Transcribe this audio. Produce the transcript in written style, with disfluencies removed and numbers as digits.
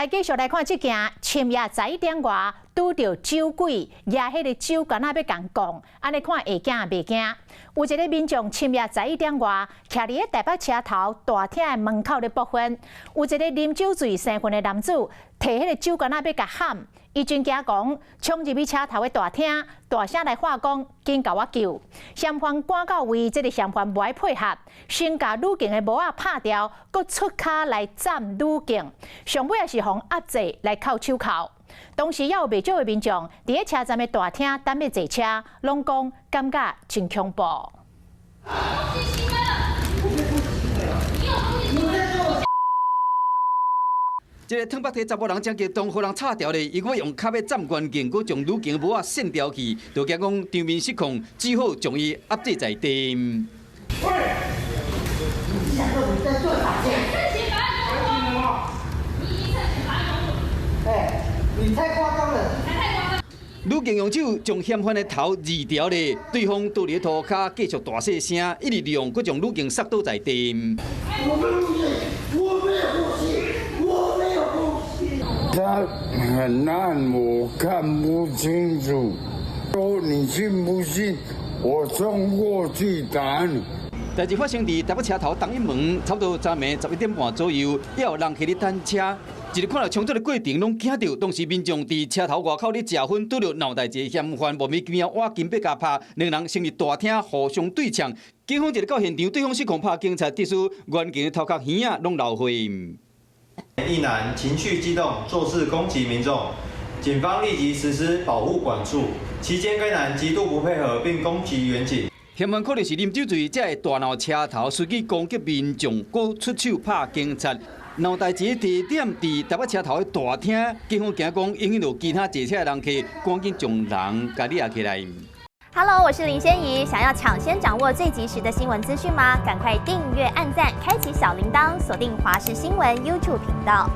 來繼續來看這件深夜11點外拄著酒鬼，攑彼个酒罐仔欲共摃，按呢看會驚袂驚？有一个民眾深夜十一點外，徛佇咧台北車頭大廳的門口咧撲薰，有一个啉酒醉生分的男子，提彼个酒罐仔欲共撼，伊真驚講，衝入去車頭的大廳，大聲來喊講：緊共我救！嫌犯趕到位，這个嫌犯無愛配合，先共女警的帽仔拍掉，閣出跤來斬女警，上尾也是予壓制來銬手銬。當時也有袂少的民眾佇咧車站的大廳等欲坐車，攏講感覺真恐怖。攻擊行為了，你有攻擊行為。這个湯北提查某人真激動，予人插掉咧，伊閣用跤欲斬員警，閣將女警帽仔掀掉去，就驚講場面失控，只好將伊壓制在地。喂，你兩個你在做啥？涉嫌妨礙公務，你已經涉嫌妨礙公務。哎，你太誇張了。你才太誇張。女警用手將嫌犯的頭移掉咧，對方倒佇塗跤繼續大細聲，一直用，閣將女警殺倒在地。我沒有，我沒有呼吸，我沒有呼吸。他很暗，我看不清楚。說你信不信？我衝過去打你。代誌發生佇台北車頭東一門，差不多昨暝11點半左右，也有人騎咧單車，一个看著衝突的過程攏驚著，當時民眾佇車頭外口咧食薰，拄著鬧代誌嫌犯莫名其妙挖金欲共拍，兩人先佇大廳互相對嗆，警方一个到現場，對方失控拍警察，致使員警的頭殼耳仔攏流血。一男情緒激動，作勢攻擊民眾，警方立即實施保護管束，期間該男極度不配合並攻擊員警。嫌犯可能是啉酒醉，才會大鬧車頭，隨機攻擊民眾，閣出手拍警察。鬧代誌地點佇台北車頭的大廳，警方驚講影響著其他坐車的人客，趕緊將人共掠起來。 Hello，我是林仙怡，想要搶先掌握最及時的新聞資訊嗎？趕快訂閱、按讚、開啟小鈴鐺，鎖定華視新聞 YouTube 頻道。